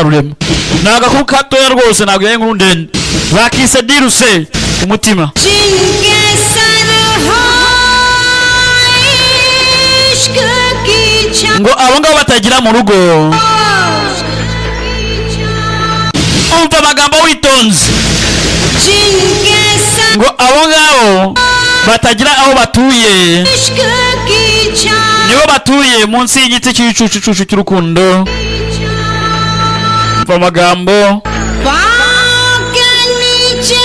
Rurema ni agakuru gatoya rwose, ntabwo yari inkuru ndende. Bakise Diruse, umutima. जिनके सर हो इश्क की Ngo abo ngabo batagira mu rugo. Umva amagambo witonze. जिनके sir Ngo abo ngabo batagira aho batuye इश्क की nibo batuye munsi y'igiti cy'igicucucucu cy'urukundo. Umva amagambo. पाँव के नीचे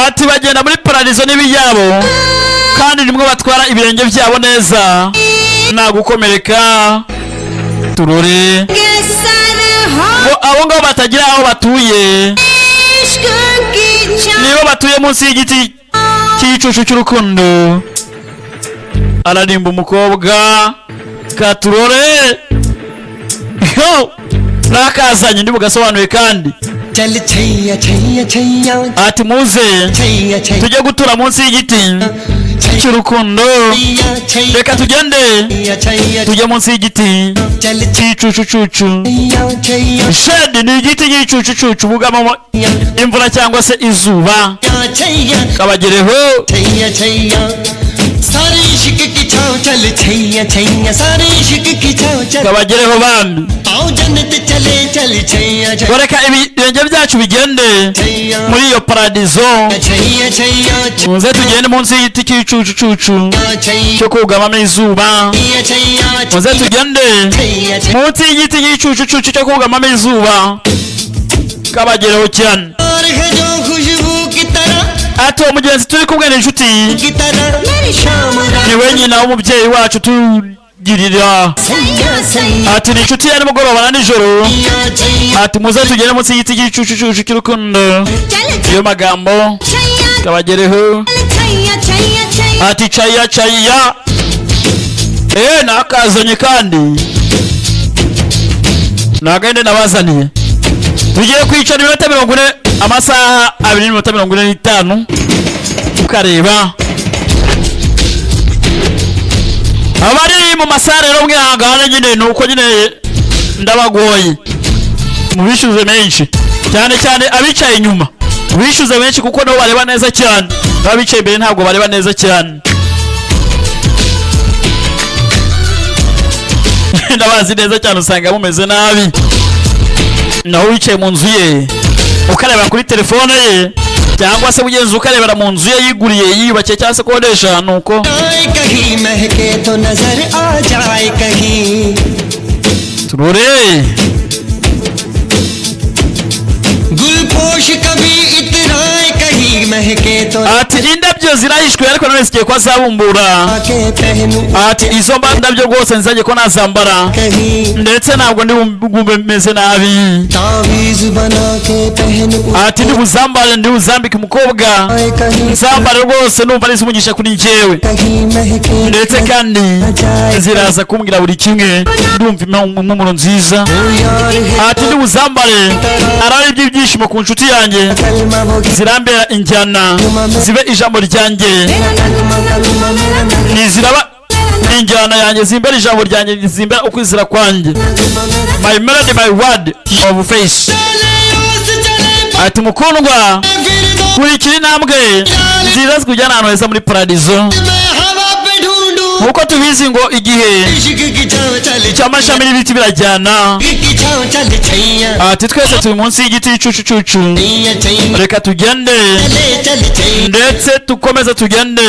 Ati bagenda muri paradizo n'ibiyabo, kandi nimwo batwara ibirenge byabo neza, nta gukomereka. Turore. के सर हो Ngo abo ngabo batagira aho batuye इश्क की nibo batuye munsi y'igiti cy'igicucu cy'urukundo. Ararimba umukobwa katurore yo nakazanye ndi bugasobanuye kandi. चल छैया छैया Chaiyya Ati muze Chaiyya Chaiyya tujye gutura munsi y'igiti cy'urukundo. छैया Reka tugende छैया tujye munsi y'igiti चल cy'igicucucucu. Chaiyya Chaiyya Shade ni igiti cy'igicucucucu bugamamo imvura cyangwa se izuba. छैया Kabagereho. छैया छैया सारे इश्क की छाँव चल छैया छैया सारे इश्क की छाँव चल Kabagereho bami. आओ जन्नत चले चल छैया Ngo reka ibirenge byacu bigende छैया muri iyo paradizo. Chaiyya Chaiyya Muze tugende munsi y'igiti cy'igicucucucu छैया cyo kugamamo izuba. छैया Muze tugende छैया munsi y'igiti cy'igicucucucu cyo kugamamo izuba. Kabagereho cyane. और है जो खुशबू की तरह Ati uwo mugenzi turi kumwe ni inshuti, की तरह शाम रात ni we nyina w'umubyeyi wacu tugirira. Chaiyya Chaiyya Ati ni inshuti ya nimugoroba na nijoro. Chaiyya Ati muze tugende munsi y'igiti cy'igicucucucu cy'urukundo. चल Iyo magambo छैया kabagereho. छैया छैया Chaiyya Ati caya caya, nakazanye kandi nagende nabazaniye. Tugiye kwicara iminota 40, amasaha 2 n'iminota 45, tukareba abari mu masaha. Rero mwihangane nyine, ni uko nyine ndabagoye. Mubishyuze menshi cyane cyane abicaye inyuma, mubishyuze menshi kuko nabo bareba neza cyane, abicaye imbere ntabwo bareba neza cyane. Ndabazi neza cyane, usanga mumeze nabi. Naho wicaye mu nzu ye ukarebera kuri telefone ye, cyangwa se mugenzi ukarebera mu nzu ye yiguriye, yiyubakiye cyangwa se akodesha, nuko. आए कहीं महके तो नजर आ जाए कहीं Turore. Gulposh कभी इतराए कहीं महके तो Ati indabyo zirahishwe, ariko nanone zigiye kuba zabumbura. आके पहनूं Ati izo mba ndabyo rwose nzajye ko nazambara कहीं ndetse ntabwo ndi bwumve meze nabi. तावीज बना के पहनूं Ati ndi buzambare, ndi buzambike umukobwa, आए कहीं nzambare rwose numva ari umugisha kuri njyewe, कहीं महके ndetse kandi ziraza kumbwira buri kimwe, ndumva impumuro nziza. यार है Ati ndi buzambare arari iby'ibyishimo ku nshuti yanjye, कलमा वो zirambera injyana, zibe ijambo ryanjye. कलमा कलमा मेरा Niziraba injyana yanjye, zimbera ijambo ryanjye, zimbera ukwizera kwanjye, my melody, my word of faith. चले उस चले Ati mukundwa, फिर दो kurikira intambwe nziza zikujyana ahantu heza muri paradizo. मैं हवा पे ढूंढूं Nkuko tubizi ngo igihe इश्क की छाँव चल cy'amashami n'ibiti birajyana. की छाँव चल छैया Ati twese turi munsi y'igiti cy'icucucucu. Chaiyya Chaiyya Reka tugende चले चल छैया ndetse dukomeze tugende.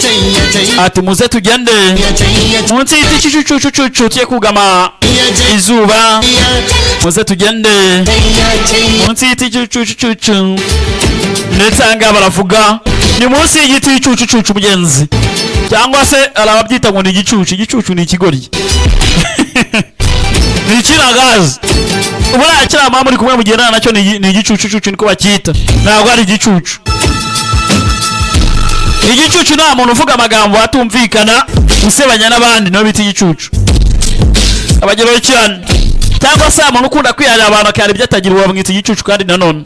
Chaiyya Chaiyya Ati muze tugende छैया munsi y'igiti cy'icucucucu, tuye kugama छैया izuba. Muze tugende Chaiyya Chaiyya munsi y'igiti cy'icucucucu. Ndetse aha ngaha baravuga ni munsi y'igiti cy'icucucucu mugenzi, cyangwa se hari ababyita ngo ni igicucu. Igicucu ni ikigoryi, ni ikiragazi. Buriya kiriya muba muri kumwe mugendana nacyo ni igicucucucu, niko bacyita, ntabwo ari igicucu. Igicucu nta muntu uvuga amagambo atumvikana, usebanya n'abandi, niyo bita igicucu. Abageraho cyane, cyangwa se umuntu ukunda kwiharira abantu akareba ibyo atagira, uwo bamwita igicucu. Kandi nanone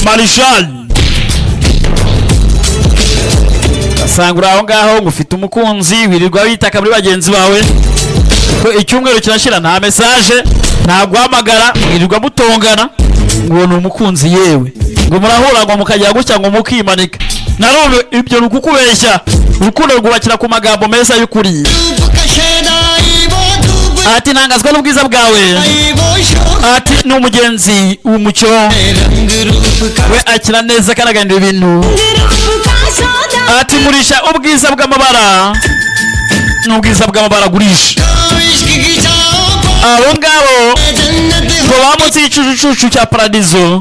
marishal asanga uri aho ngaho ngo ufite umukunzi, wirirwa witaka muri bagenzi bawe. Ko icyumweru kirashira nta message, nta guhamagara, mwirirwa mutongana ngo ni umukunzi, yewe ngo murahura, ngo mukajya gutya, ngo mukimanika. Narume, ibyo ni ukukubeshya. Urukundo rwubakira ku magambo meza y'ukuri. रूप का शहनाई वो धूप Ati ntangazwa n'ubwiza bwawe. आई वो शोक Ati ni umugenzi w'umucyo. रंग रूप का We akina neza kandi aganira ibintu. रूप का सौदा Ati ngurisha ubwiza bw'amabara n'ubwiza bw'amabara agurisha. इश्क की छाँव Abo ngabo जन्नत ngo ba munsi y'igicucucucu cya paradizo,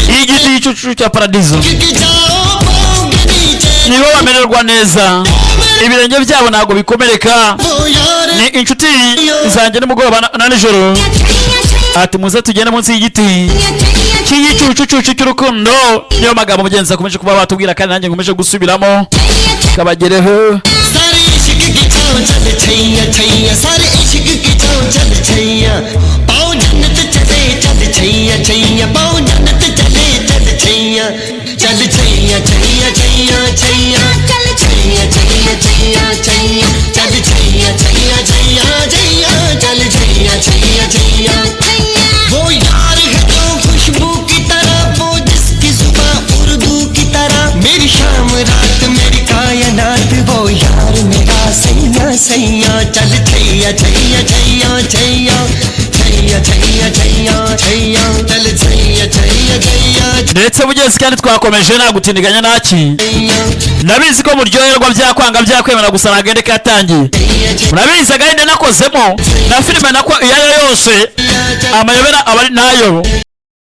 igiti cy'igicucucu cya paradizo, की छाँव पाँव के नीचे nibo bamererwa neza, ibirenge byabo ntabwo bikomereka. वो यार Ni inshuti zanjye nimugoroba na nijoro. Chaiyya Chaiyya Ati muze tugende munsi y'igiti छैया cy'igicucucucu cy'urukundo. Niyo magambo mugenzi akomeje kuba batubwira kandi nanjye nkomeje gusubiramo kabagereho. सारे इश्क की छाँव चल छैया छैया, सारे इश्क की छाँव चल छैया, पाँव जन्नत चले चल छैया छैया, पाँव जन्नत चले चल छैया, चल छैया छैया छैया छैया, चल छैया छैया छैया छैया, चल छैया छैया छैया छैया, चल छैया छैया छैया। छैया। वो यार है जो खुशबू की तरह, वो जिसकी जुबां उर्दू की तरह, मेरी शाम रात मेरी कायनात, वो यार मेरा सैया सैया, चल छैया छैया छैया छैया, छैया छैया छैया छैया, चल छैया छैया Chaiyya Ndetse mugenzi kandi twakomeje nta gutindiganya naki. छैया Ndabizi ko muryoherwa byakwanga byakwemera, gusa nagende katangiye. छैया। Murabizi agahinde nakozemo na filime nako iyo ari yo yose, amayobera aba ari nayo.